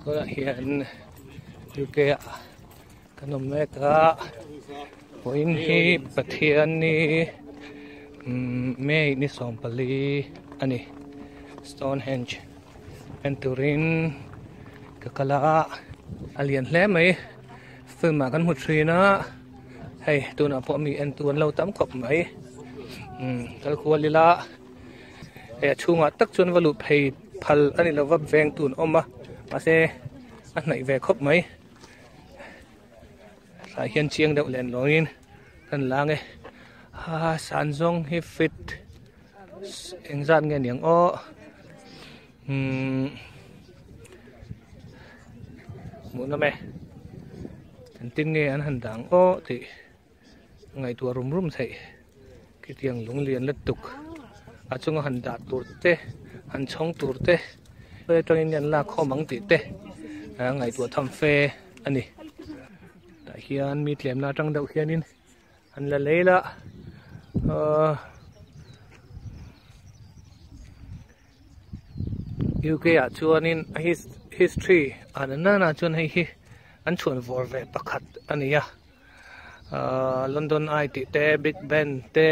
Tunah hian UK ah kan awm mek a vawiin hi Pathianni umm May ni 14 a ni Stonehenge en turin ka kal a a lian hle mai film ah kan hmu thin a hei tunah pawh mi en tu an lo tam khawp mai umm kal kual ila. Hei a chhungah tak chuan va luh phei phal a ni lova veng tun awm a mahse a hnaih ve khawp mai tah hian chiang deuh len lawngin kan lang e ha san zawng hi fit engzat nge niang aw umm hmuh nawm e engtin nge an han dang aw tih. Ngaihtuah rum rum theih khitiang lunglian lutuk a chunga han dah tur te han chhawng tur te khawi atangin an lak khawm ang tih te a ngaihtuah tham fe a ni tah hian mi tlemna atang deuh hianin an la lei la ahh UK ah chuanin a history ah nana chuan hei hi an chhuan vawr ve pakhat a ni a. Ahh London Eye tih te Big Ben te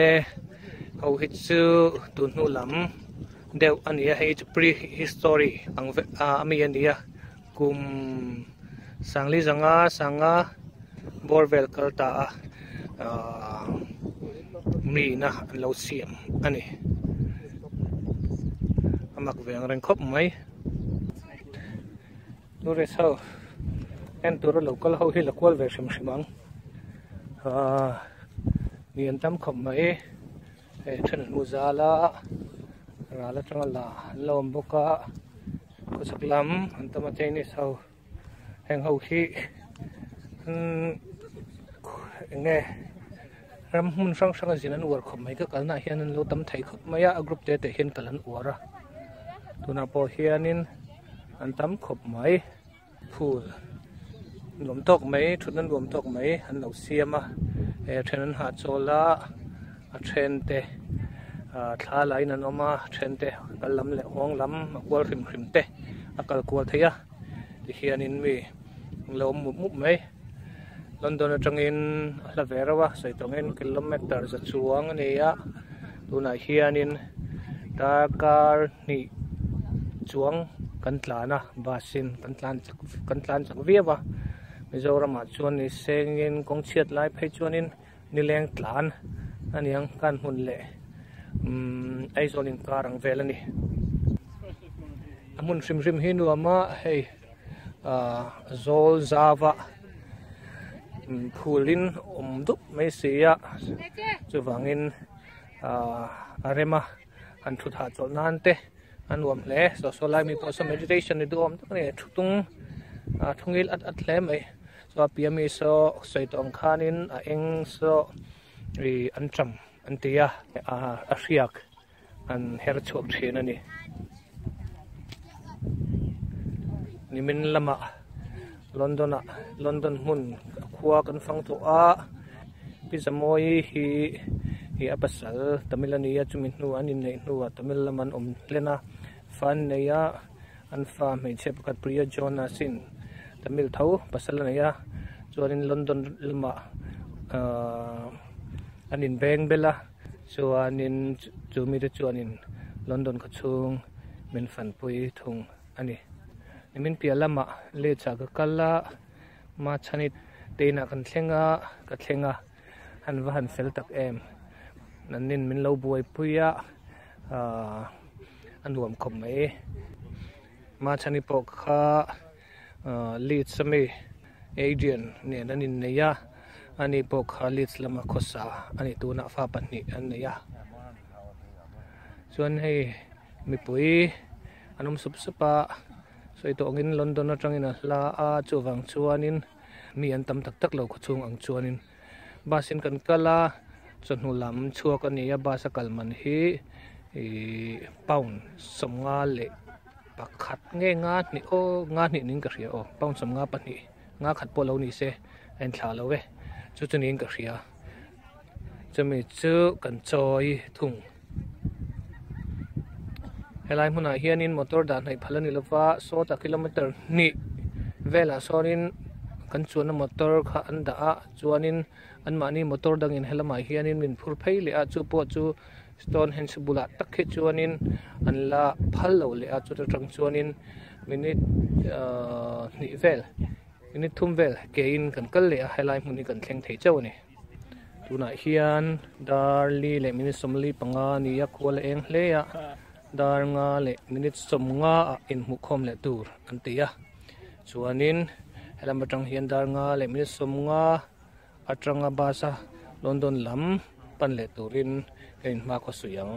ho hi chu tun hnu lam deuh a ni a hei chu pre history ang vek ah ami a ni a kum sangli zanga sanga bawr vel kal ta a ahh mi ina an lo siam a ni a mak ve ang reng khawp mai. Tourist ho en tura lo kal ho hi la kual ve hrim hrim ang ahh mi an tam khawp mai hei then an hmu zal a ral atanga la an lo awm bawk a khawchhak lam an tam a chinese ho heng ho hi umm eng nge ram hmun hrang hrang a zin an uar khawp mai ka kalna ah hian an lo tam thei khawp mai a a group te te hian kal an uar a tunah pawh hianin. An tam khawp mai phul nuam tawk mai thutna nuam tawk mai an lo siam a eh then an hahchawl a a then te ah thla la in an awm a then te kal lam leh hawng lam a kual hrim hrim te a kal kual theih a tihianin mi an lo awm mup mup mai London atangin a hla ve reuh a sawi tawngin kilometer za chuang a ni a tunah hianin darkar hnih chuang kan tlan a bus in kan tlan chak kan tlan chak viau a Mizoram ah chuan ni sengin kawng chhiat lai phei chuanin nileng tlan a niang kan hmun leh umm Aizawl inkar ang vel a ni a hmun hrim hrim hi nuam a hei ah zawl zau a phul in awm dup mai si a chuvangin ah a rem a. an thut hahchawlh nan te a nuam hle saw saw lai mi pawh saw meditation ni duhawm tak a ni thu tung ah thu ngil at at hle mai saw a piah ami saw sawi tawh ang khanin a eng saw ih an ṭam an ti a ah a hriak an her chhuak ṭhin a ni nimin lamah London ah London hmun khua kan fang tawh a Pi Zamawii hi ih a pasal Tamil a ni a chumi hnu an inneih hnuah Tamil lam an awm hlen a fa an nei a an fa hmeichhia pakhat Priya Jonas in Tamil tho pasal a nei a chuanin London lamah ahh an inbeng bel a chuanin chu mite chuanin London khawchhung min fanpui thung a ni. Nimin piah lamah lehchah ka kal a Machhani te inah kan thleng a ka thleng a an va han fel tak em nannin min lo buaipui a ahh a nuam khawp mai Machhani pawh kha ahh Leeds ami Adrian nen an innei a ani pawh kha Leeds lama khawsa a ni tunah fa pahnih an nei a chuan hei mipui. An awm sup sup a, sawi tawh angin London atangin a hla a, chuvang chuanin mi an tam tak tak lo khawchhung ang chuanin bus in kan kal a, chawhnu lam chhuak a ni a, bus a kal man hi ihh pound 51 nge nga hnih aw nga hnih niin ka hria aw pound 52 nga khat pawh lo ni se a inthlah lo e chu chu niin ka hria chumi chu kan chawi thung. Helai hmunah hianin motor dah hnaih phal a ni lova sawtah kilometer hnih. Velah sawnin kan chuanna motor kha an dah a chuanin anmahni motor dangin helamah hianin min phur phei leh a chu pawh chu Stonehenge bulah tak hi chuanin an la phal lo leh a chuta tang chuanin minute ahh hnih vel minute thum vel ke in kan kal leh a helai hmun hi kan thleng thei chauh a ni. Tunah hian dar li leh minute 45 a ni a khual a eng hle a dar nga leh minute 50 ah inhmuhkhawm leh tur an ti a chuanin helam atang hian dar nga leh minute 50 atanga bus a London lam pan leh turin ka inhma khaw suih ang.